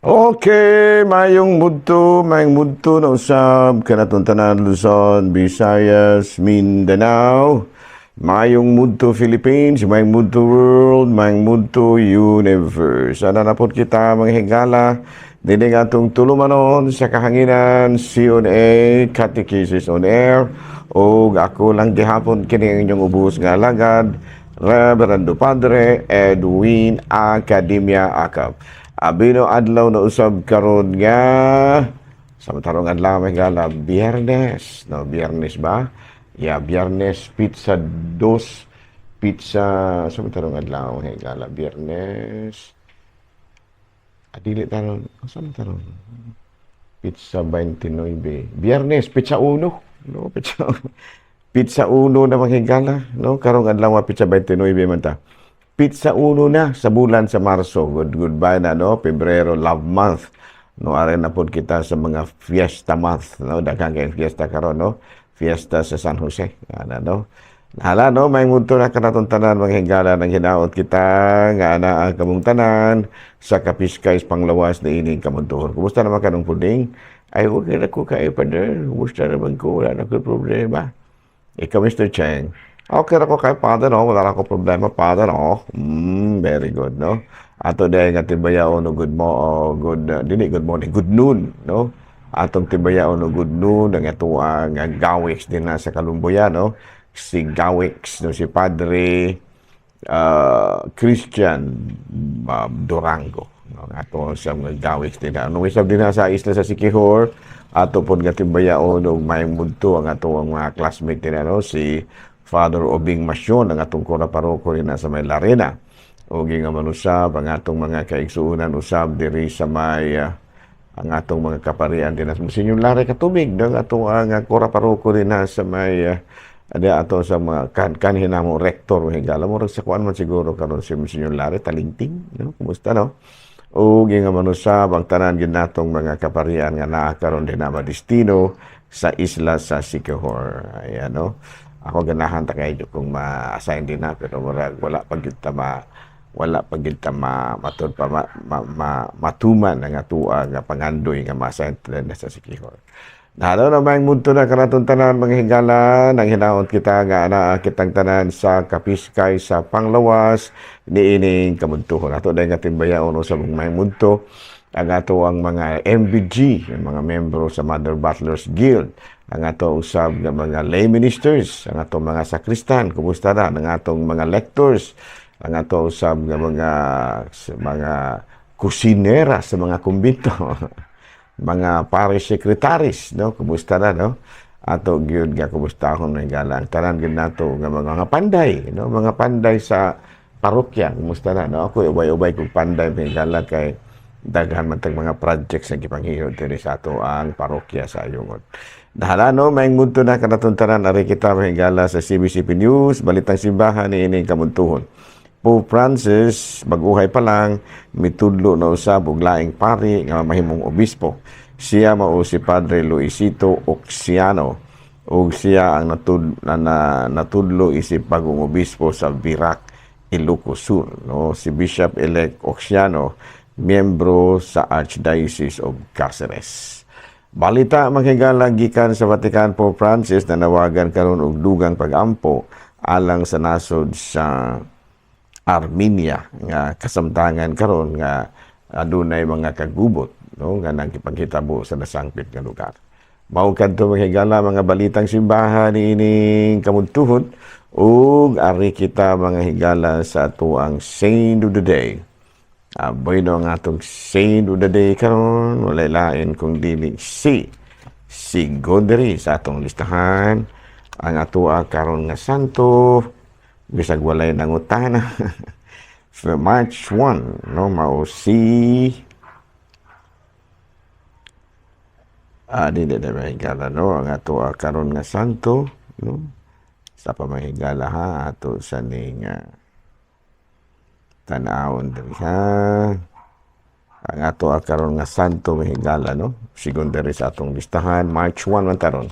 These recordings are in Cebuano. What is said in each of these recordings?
Okay, mayong mudto na usab kanatong tanan, Luzon, Visayas, Mindanao. Mayong mudto, Philippines, mayong mudto, world, mayong mudto, universe. Ana na pod kita, mga higala, dinhi atong tulumanon sa kahanginan, C&A, Catechesis on Air. O ako lang gihapon kini ang inyong ubos nga alagad, Reverendo Padre Edwin Academia Acap. Abino adlaw na usab karon nga sa matarong adlaw, may gala, Biyernes, no? Biyernes ba? Yeah, Biyernes, petsa dos, petsa sa matarong adlaw, may gala, Biyernes. Adili taron, asa man taron? Petsa 29. Biyernes, petsa 1, no? Petsa petsa 1 na, mga higala, no? Karong adlaw petsa 29 man ta. Petsa 1 na sa bulan sa Marso. Goodbye na, no? Pebrero, love month. No, are na pod kita sa mga fiesta month, no? Daghang kayong fiesta karon, no? Fiesta sa San Jose. Ana, no? Hala, no, may mudto na kanatong tanan, mga higala, ng hinaot kita nga ana ang kamong tanan sa kapiskay panglawas na ining kamuntuhon. Kumusta naman kanong puding? Ay, okay na ko kay Father. Kumusta naman ko? Wala na ko problema. Ikaw, Mr. Cheng? Okay ra ko kay Father, no? Wala na ko problema, Father, no? Very good, no? Ato dahil nga tibayaon no good mo, oh, good, dili good morning, good noon, no? Atong tibayaon no good noon, ang ato ang gawix din na sa Kalumbuya, no? Si Gawix, no? Si Padre Christian Durango. No? Ato sa mga gawix din na. Nung isab din na sa isla sa Siquijor, ato pod nga timbayaon og mayong mudto ang ato ang mga classmate din na, no? Si Father Obing Masyon, ang atong kura paroko rin na sa may Larena. O nga manusab ang atong mga kaigsuonan usab diri sa may ang atong mga kaparian din na Monsignor Larry Katubig, no? Ang atong ang kura paroko din na sa may adi ato sa mga kanhi namo rector, higala mo sa kuan man siguro karon si Monsignor Larry Talingting, no? Kumusta, no? O nga manusab ang tanan gyud natong mga kaparian nga naa karon din na madestino sa isla sa Siquijor. Ayan, no? Ako ganahan ta kayo kung ma-assign din na, pero murag wala pa gyud ta ma matud pa ma, ma, ma, matuman ang atoa nga pangandoy nga ma-assign ta na sa Siquijor. Nalo na may mudto na kanatong tanan, mga higala, nang hinaot kita nga anaa kitang tanan sa kapiskay sa panglawas niining kamuntuhon. Ato dahil nga timbayaon sa mga mudto ang ato ang mga MBG, ang mga membro sa Mother Butlers Guild, ang ato usab nga mga lay ministers, ang ato mga sakristan, kumusta na, ang atong mga lectors, ang ato usab nga mga kusinera sa mga kumbinto, mga parish secretaries, no? Kumusta na, no? Ato gyud nga kumustahon ng gala ang tanan gyud nato nga mga panday, no? Mga panday sa parokya, kumusta na, no? Ako ubay-ubay kog panday, mga gala, kay daghan man tag mga projects nga gipanghiyo diri sa ato ang parokya sa Ayungod. Dahala, no, may mudto na kanatong tanan, ari kita, mga higala, sa CBCP News, Balitang Simbahan niining kamuntuhon. Pope Francis, baguhay pa lang, mitudlo na usab og laing pari nga mahimong obispo. Siya mao si Padre Luisito Oxiano ug siya ang natudlo isip bagong obispo sa Virac, Ilocos Sur. No? Si Bishop-elect Oxiano, miyembro sa Archdiocese of Caceres. Balita, mga higala, gikan sa Vatican, Pope Francis nanawagan karon og dugang pagampo alang sa nasod sa Armenia nga kasamtangan karon nga adunay mga kagubot, no, nga nagkipaghitabo sa nasangpit nga lugar. Mao kadto, mga higala, mga balitang simbahan niining kamuntuhon ug ari kita, mga higala, sa atuang Saint of the Day. Bueno, ang atong Saint of the Day karon walay lain kung dili si Sigonderi sa atong listahan. Ang atoa karon nga santo, bisag walay nangutana, for March 1, no, mao si dili na, mahigala, no? Ang ato karon nga santo, no, sa pamahigala ha, ato sa ning tanawon diri ha, ang ato karon nga santo, mahigala, no, sigon diri sa atong listahan, March 1 man taron,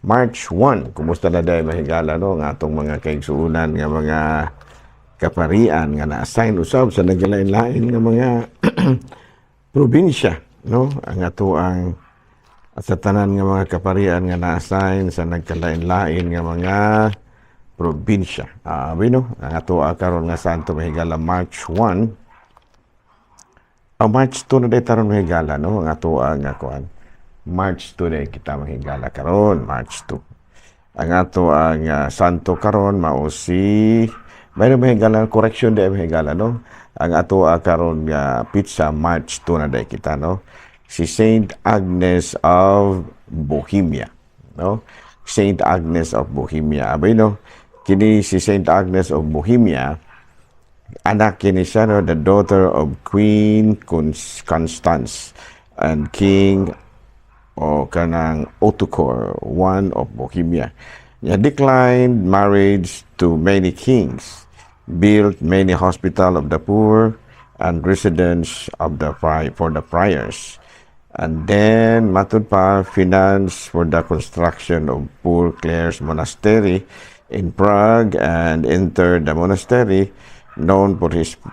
March 1. Kumusta na dahil, mahigala, no, ang atong mga kaigsuonan nga mga kaparian nga na-assign usab sa naglain-lain nga mga probinsya, no? Ang ato ang at sa tanan nga mga kaparian nga na-assign sa nagkalain-lain nga mga probinsya. Bueno, ang ato karon nga santo, mahigala, March 1. Ang March 2 na day taron, mahigala, no? Ang ato ang kuan. March 2 day kita, mahigala, karon, March 2. Ang ato ang santo karon mao si. Mayroon, mahigala, correction day, mahigala, no? Ang ato karon nga petsa, March 2 na day kita, no? Si Saint Agnes of Bohemia, no? Saint Agnes of Bohemia. Abay, no? Kini si Saint Agnes of Bohemia, anak kini siya, no, the daughter of Queen Constance and King o kanang Ottokar I of Bohemia. Niya declined marriage to many kings, built many hospital of the poor and residence of the for the friars. And then, matud pa, finance for the construction of Poor Clares Monastery in Prague and entered the monastery, known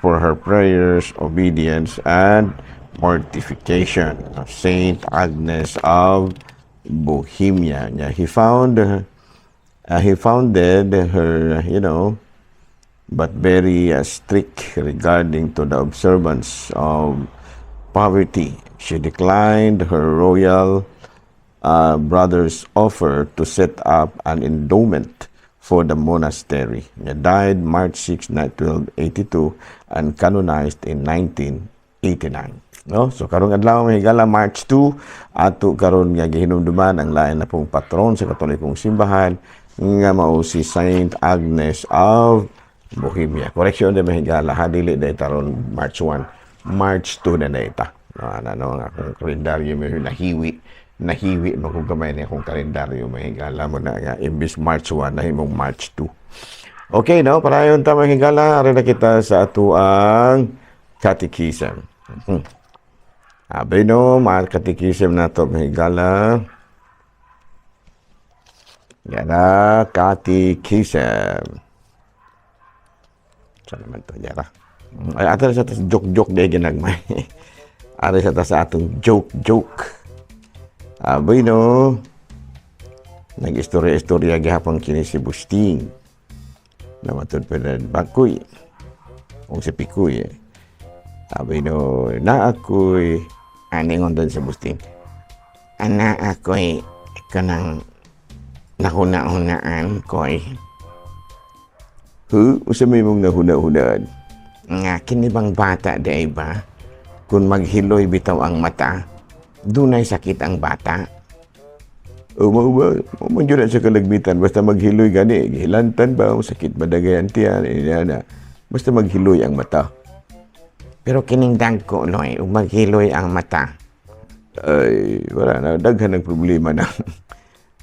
for her prayers, obedience, and mortification. Saint Agnes of Bohemia. Yeah, he founded her, but very strict regarding to the observance of poverty. She declined her royal brother's offer to set up an endowment for the monastery. He died March 6, 1282 and canonized in 1989. No? So karong adlaw, mga higala, March 2, ato karon nga gihinumduman ang lain na pong patron sa Katolikong Simbahan nga mao si Saint Agnes of Bohemia. Correction de, mahigala, ha, dili day taron March 1, March 2 na ita. No, ano, no, ang akong kalendaryo may nahiwi nahiwi mo kung gamay na akong kalendaryo, mahigala mo na nga imbis March 1 nahimong March 2. Okay, no, padayon ta, mga higala, ari na kita sa atuang catechism. Abi no, mga catechism na to, mga higala. Yan na, catechism. Saan naman to, yara? Ay, ato na sa tas joke-joke di ginagmay. Ari sa ta sa atong joke-joke. Abi no, nag-istorya-istorya gihapon kini si Busting. Na matud pa na Bakoy. O si Pikoy eh. Abi no, na ako'y aningon doon sa Busting. Ana ako'y kanang nahuna-hunaan ko'y. Huh? Usa may mong nahuna-hunaan? Nga, kini bang bata di ba? Kung maghiloy bitaw ang mata, dunay sakit ang bata. O mao ba? Mao man jud na sa kalagmitan basta maghiloy gani, gihilantan ba, sakit ba dagay ang tiyan, ina na. Basta maghiloy ang mata. Pero kining dagko loy, ug maghiloy ang mata. Ay, wala na, daghan ng problema na.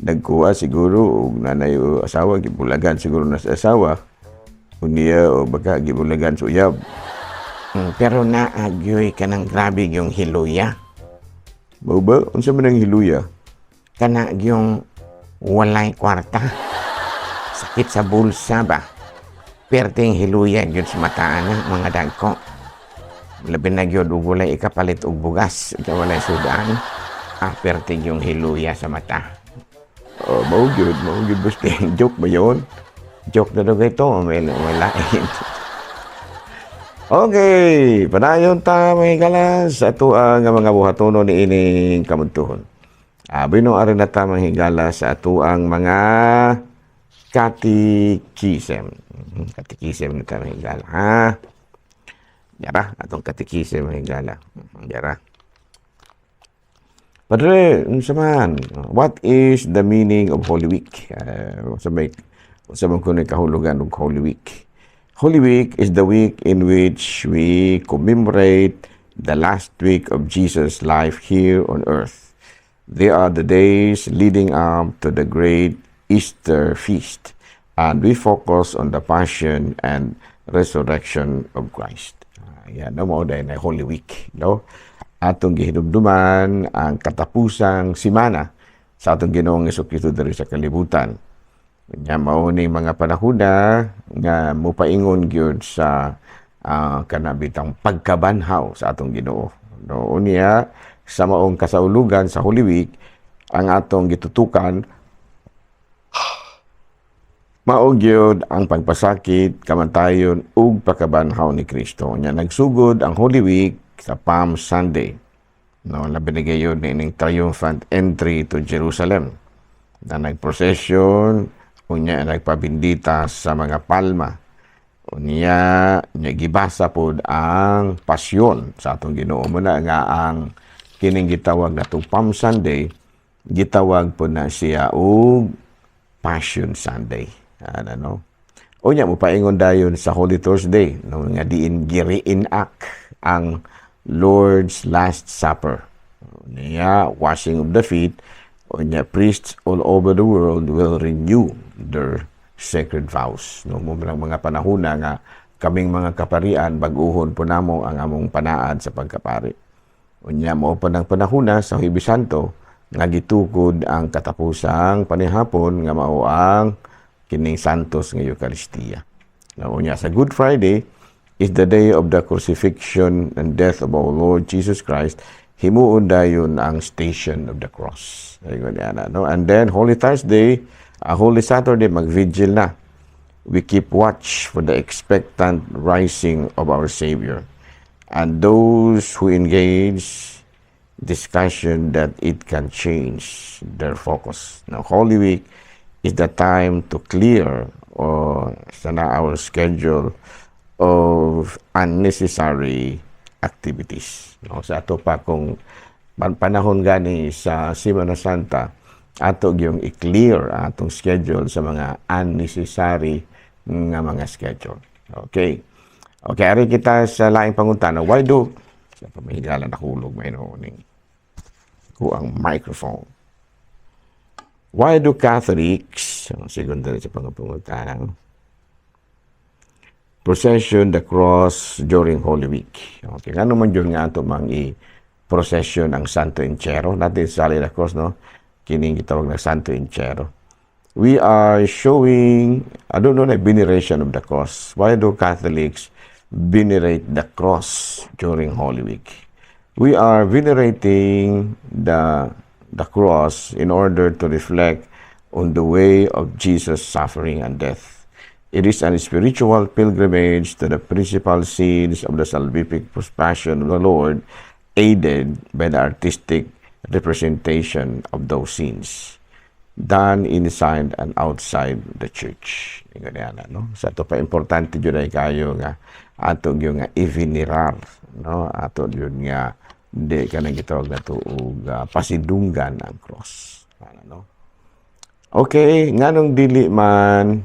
Nagkuha siguro og nanay o asawa, gibulagan siguro na sa asawa. Unya o baka gibulagan sa uyab. Pero naagyoy kanang grabe yung hiluya. Mao ba? Unsa man ang hiluya? Kana yung walay kwarta. Sakit sa bulsa ba? Perting hiluya gyud sa mataan na mga dagko. Labi na gyud og walay ikapalit og bugas, ika walay sudan. Ah, perting yung hiluya sa mata. Oh, mao gyud, basta joke ba yun? Joke na daw ito, may lain. Okay, padayon ta, mga higala, sa ato ang mga buhatono ni ining kamuntuhon. Abi no, ari na ta, mga higala, sa ato ang mga catechism. Catechism na ta, mga higala, ha? Yara, atong catechism, mga higala. Yara. Padre, unsa man? What is the meaning of Holy Week? Unsa man kuno kahulugan og Holy Week? Holy Week is the week in which we commemorate the last week of Jesus' life here on earth. They are the days leading up to the great Easter feast, and we focus on the passion and resurrection of Christ. Yan, no, mao na Holy Week, no? Atong gihinumduman ang katapusang simana sa atong Ginoong Hesukristo diri sa kalibutan. Nya mao ni mga panahona nga mupaingon gyud sa kana bitang pagkabanhaw sa atong Ginoo. No, unya sa maong kasaulugan sa Holy Week, ang atong gitutukan mao gyud ang pagpasakit, kamatayon ug pagkabanhaw ni Kristo. Nya nagsugod ang Holy Week sa Palm Sunday. No, labi na gayud niining triumphant entry to Jerusalem na nagprocession, unya nagpabindita sa mga palma. Unya nya gibasa pod ang pasyon sa atong Ginoo. Mao na nga ang kining gitawag natong Palm Sunday, gitawag pod na siya og Passion Sunday. Ano, no? Unya mo paingon dayon sa Holy Thursday, no, nga diin gi-reenact ang Lord's Last Supper. Unya washing of the feet, unya priests all over the world will renew their sacred vows. No, mao man mga panahon na nga kaming mga kaparian, bag-uhon po namo ang among panaad sa pagkapari. Unya mao pa ng panahon na sa Huwebes Santo nga gitukod ang katapusang panihapon nga mao ang kining Santos nga Eukaristiya. Na unya sa Good Friday is the day of the crucifixion and death of our Lord Jesus Christ. Himuon dayon ang Station of the Cross. Ayun yan, no? And then Holy Thursday, Holy Saturday, mag-vigil na. We keep watch for the expectant rising of our Savior. And those who engage discussion that it can change their focus. Now, Holy Week is the time to clear or sana our schedule of unnecessary activities. No, sa ato pa kung panahon gani sa Semana Santa, ato gyung i-clear atong schedule sa mga unnecessary nga mga schedule. Okay. Okay, ari kita sa laing pangutana. Why do sa pamahigala nahulog may ning ko ang microphone. Why do Catholics, segundo sa pangutana, procession the cross during Holy Week? Okay, ngano man yun nga ato mang i-procession ang Santo Entierro natin sa the cross, no? Kining gitawag na Santo Entierro. We are showing, I don't know, like veneration of the cross. Why do Catholics venerate the cross during Holy Week? We are venerating the cross in order to reflect on the way of Jesus' suffering and death. It is an spiritual pilgrimage to the principal scenes of the salvific passion of the Lord, aided by the artistic representation of those scenes, done inside and outside the church. Ingon niya na, no? Sa ato pa, importante jud ay kayo nga ato gyud nga i-venerar, no? Ato gyud nga di kanang gitawag na to og pasidunggan ang cross. Ano, no? Okay, nganong dili man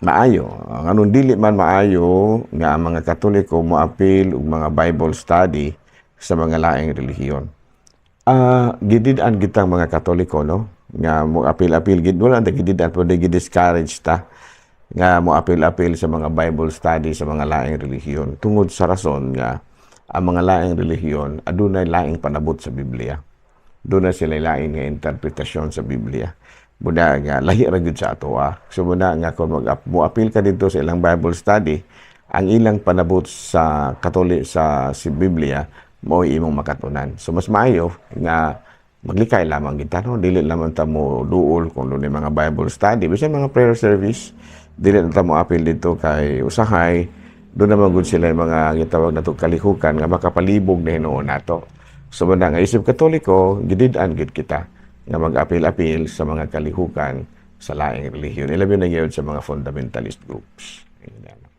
maayo? Nganong dili man maayo nga ang mga Katoliko moapil og mga Bible study sa mga laing relihiyon? Gidid-an kitang mga Katoliko, no? Nga mo apil-apil gid, wala ta gidid-an, pwede gi-discourage ta nga mo apil-apil sa mga Bible study sa mga laing relihiyon tungod sa rason nga ang mga laing relihiyon adunay laing panabot sa Biblia. Doon sila lain nga interpretasyon sa Biblia. Mao na nga lahi ra gyud sa ato ah. So mao na nga kung mag moapil ka dito sa ilang Bible study, ang ilang panabot sa Katolik sa si Biblia mao imong makatunan. So mas maayo nga maglikay lamang kita, no, dili lamang ta mo duol kung dunay mga Bible study, bisan mga prayer service, dili na ta mo apil dito kay usahay doon naman gud sila yung mga gitawag nato kalihukan nga makapalibog na hinuon nato. So mao na nga isip Katoliko, gidid-an gid kita nga mag-apil-apil sa mga kalihukan sa laing relihiyon. Ilabi na gyud sa mga fundamentalist groups.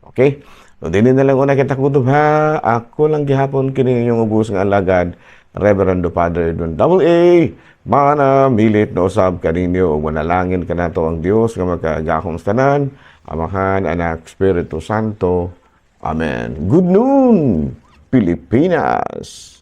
Okay? So, dili na lang una kita kutob ha. Ako lang gihapon kini inyong ubos nga alagad, Reverendo Father Edwin Double A. Mana milit na usab kaninyo ug manalangin kanato ang Dios nga makagahom sa tanan, Amahan, Anak, Espiritu Santo. Amen. Good noon, Pilipinas.